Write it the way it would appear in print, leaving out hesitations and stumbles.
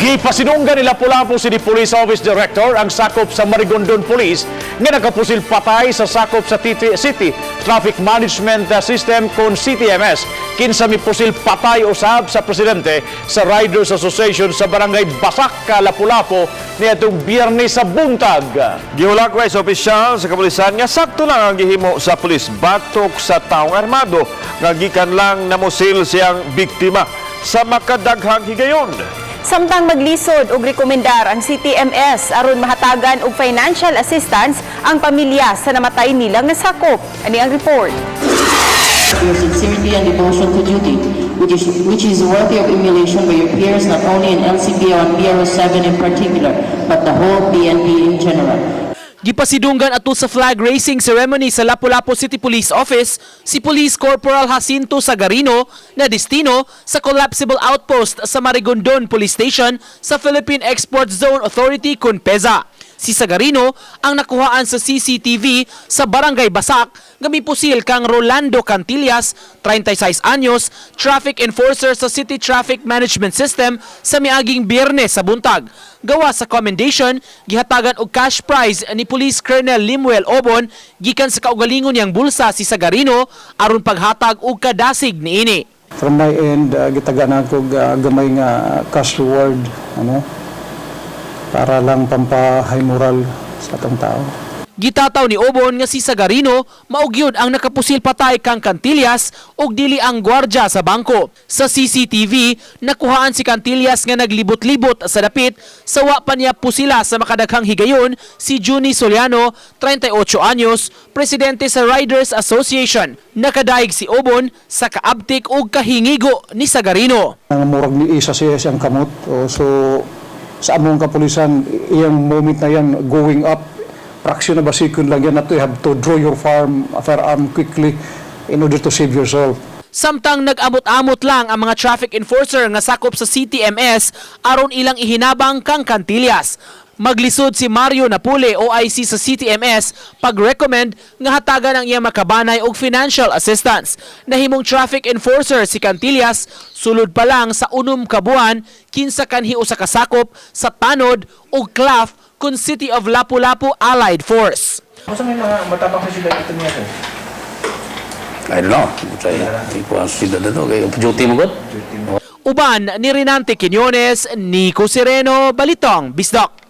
Gipasinunggan ni Lapu-Lapu City Police Office Director ang sakop sa Marigondon Police nga nakapusil patay sa sakop sa TT City Traffic Management System kon CTMS, kinsa mipusil patay usab sa presidente sa Riders Association sa Barangay Basak, Lapu-Lapu niadtong Biyernes sa buntag. Gihulakway sa opisyal sa kapulisan nga sakto lang ang gihimo sa pulis batok sa taong armado nga gikan lang namusil siyang biktima sa makadaghang higayon. Samtang maglisod og rekomendar ang CTMS aron mahatagan og financial assistance ang pamilya sa namatay nilang nasakop. Ani ang report. Your sincerity and devotion to duty, which is worthy of emulation by your peers not only in LCPO and PRO 7 in particular, but the whole PNP in general. Gipasidunggan ato sa flag raising ceremony sa Lapu-Lapu City Police Office si Police Corporal Jacinto Sagarino na destino sa collapsible outpost sa Marigondon Police Station sa Philippine Export Zone Authority kun PEZA. Si Sagarino ang nakuhaan sa CCTV sa Barangay Basak nga mipusil kang Rolando Cantillas, 36 anyos, traffic enforcer sa City Traffic Management System sa miaging Biyernes sa buntag. Gawa sa commendation, gihatagan og cash prize ni Police Colonel Limuel Obon gikan sa kaugalingon niyang bulsa si Sagarino aron paghatag og kadasig niini. From my end, gitagaan ko gamay nga cash reward, ano, para lang pampa-high moral sa atong tao. Gitataw ni Obon nga si Sagarino mao gyud ang nakapusil patay kang Cantillas ug dili ang gwardya sa bangko. Sa CCTV, nakuhaan si Cantillas nga naglibot-libot sa dapit sa wa pa niya pusila sa makadaghang higayon si Juni Soliano, 38 anyos, presidente sa Riders Association. Nakadaig si Obon sa kaabtik ug kahingigo ni Sagarino. Ang murag ni isa siya siyang kamot. O, so sa among kapulisan, iyang moment na yan going up, fraction of a second lang yan na to, you have to draw your firearm quickly in order to save yourself. Samtang nag-amot-amot lang ang mga traffic enforcer nga sakop sa CTMS aron ilang ihinabang kang Cantillas. Maglisod si Mario Napule, OIC sa CTMS, pag-recommend nga hatagan ang iyang makabanay og financial assistance. Nahimong traffic enforcer si Cantillas sulod pa lang sa 6 ka buwan, kinsa kanhi usa ka sakop sa tanod ug CLAF kun City of Lapu-Lapu Allied Force. Kung may mga matabang sa syudad ito niya, sir? I don't know. Say, ko ang sila dito. Kaya duty mo gud? Uban ni Renante Quiñones, Nico Sereno, Balitang Bisdak.